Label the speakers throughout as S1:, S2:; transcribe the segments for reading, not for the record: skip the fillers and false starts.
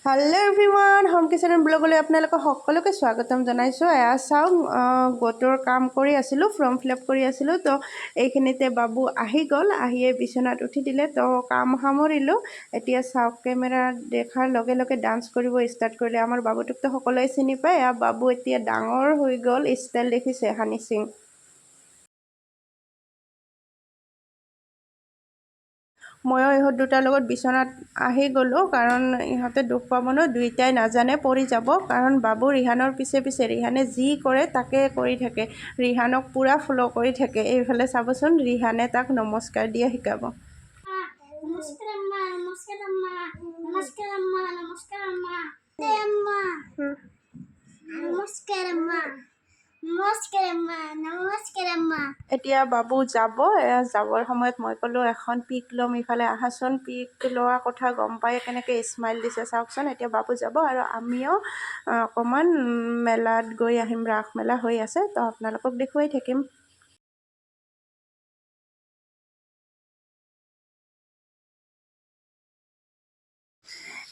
S1: Hello' everyone, home kitchen ব্লগলৈ আপোনালোকক সকলোকে স্বাগতম জনাইছোঁ। এয়া চাওক, গোটৰ কাম কৰি আছিলোঁ, ফৰ্ম ফিল আপ কৰি আছিলোঁ। তো এইখিনিতে বাবু আহি গ'ল, আহিয়ে বিচনাত উঠি দিলে। তো কাম সামৰিলোঁ। এতিয়া চাওক, কেমেৰা দেখাৰ লগে লগে ডান্স কৰিব ষ্টাৰ্ট কৰিলে। আমাৰ বাবুটোকতো সকলোৱে চিনি পায়। এয়া বাবু এতিয়া ডাঙৰ হৈ গ'ল, ষ্টাইল দেখিছে হানি সিং। ময়ো ইহঁত দুটাৰ লগত বিচনাত আহি গ'লোঁ, কাৰণ ইহঁতে দুখ পাব ন, দুইটাই নাজানে, পৰি যাব। কাৰণ বাবু ৰিহানৰ পিছে পিছে, ৰিহানে যি কৰে তাকে কৰি থাকে, ৰিহানক পূৰা ফ'ল' কৰি থাকে। এইফালে চাবচোন, ৰিহানে তাক নমস্কাৰ দিয়া শিকাব।
S2: নমস্কাৰ আম্মা, নমস্কাৰ আম্মা, নমস্কাৰ আম্মা, নমস্কাৰ আম্মা, আম্মা, নমস্কাৰ আম্মা, নমস্কাৰ আম্মা, নমস্কাৰ আম্মা।
S1: এতিয়া বাবু যাব। এয়া যাবৰ সময়ত মই ক'লোঁ, এখন পিক ল'ম, ইফালে আহাচোন। পিক লোৱা কথা গম পাই কেনেকৈ স্মাইল দিছে চাওকচোন। এতিয়া বাবু যাব আৰু আমিও অকণমান মেলাত গৈ আহিম। ৰাস মেলা হৈ আছে, তো আপোনালোকক দেখুৱাই থাকিম।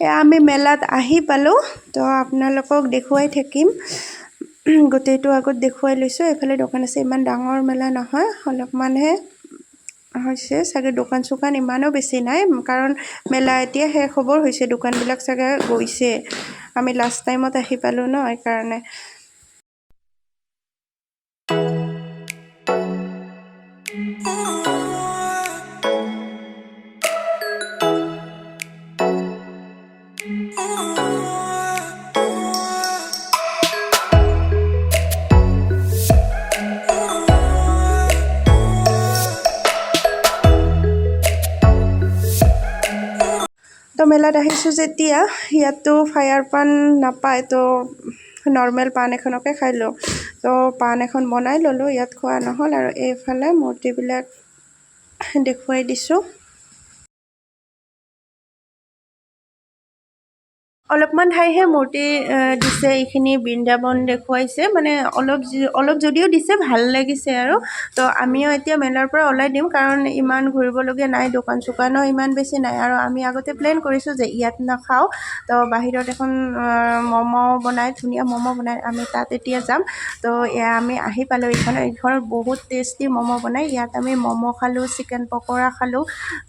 S1: এয়া আমি মেলাত আহি পালোঁ, তো আপোনালোকক দেখুৱাই থাকিম। গোটেইটো আগত দেখুৱাই লৈছোঁ। এইফালে দোকান আছে, ইমান ডাঙৰ মেলা নহয়, অলপমানহে হৈছে চাগে। দোকান চোকান ইমানো বেছি নাই, কাৰণ মেলা এতিয়া শেষ হ'বৰ হৈছে, দোকানবিলাক চাগে গৈছে। আমি লাষ্ট টাইমত আহি পালোঁ ন, সেইকাৰণে। তো মেলাত আহিছোঁ যেতিয়া ইয়াততো ফায়াৰ পাণ নাপায়, তো নৰ্মেল পাণ এখনকে খাই লওঁ। তো পাণ এখন বনাই ল'লোঁ, ইয়াত খোৱা নহ'ল। আৰু এইফালে মূৰ্তিবিলাক দেখুৱাই দিছোঁ। অলপমান ঠাইহে মূৰ্তি দিছে, এইখিনি বৃন্দাবন দেখুৱাইছে, মানে অলপ অলপ যদিও দিছে ভাল লাগিছে আৰু। তো আমিও এতিয়া মেলাৰ পৰা ওলাই দিম, কাৰণ ইমান ঘূৰিবলগীয়া নাই, দোকান চোকানো ইমান বেছি নাই। আৰু আমি আগতে প্লেন কৰিছোঁ যে ইয়াত নাখাওঁ, তো বাহিৰত এখন ম'ম' বনায়, ধুনীয়া ম'ম' বনায়, আমি তাত এতিয়া যাম। তো এয়া আমি আহি পালোঁ। এইখনত বহুত টেষ্টি ম'ম' বনায়। ইয়াত আমি ম'ম' খালোঁ, চিকেন পকৰা খালোঁ।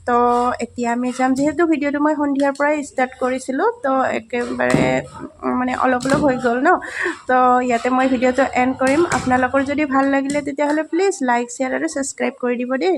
S1: তো এতিয়া আমি যাম, যিহেতু ভিডিঅ'টো মই সন্ধিয়াৰ পৰাই ষ্টাৰ্ট কৰিছিলোঁ, তো একেবাৰে মানে অলপ অলপ হৈ গ'ল ন। তো ইয়াতে মই ভিডিঅ'টো এণ্ড কৰিম। আপোনালোকৰ যদি ভাল লাগিলে তেতিয়াহ'লে প্লিজ লাইক, শ্বেয়াৰ আৰু ছাবস্ক্ৰাইব কৰি দিব দেই।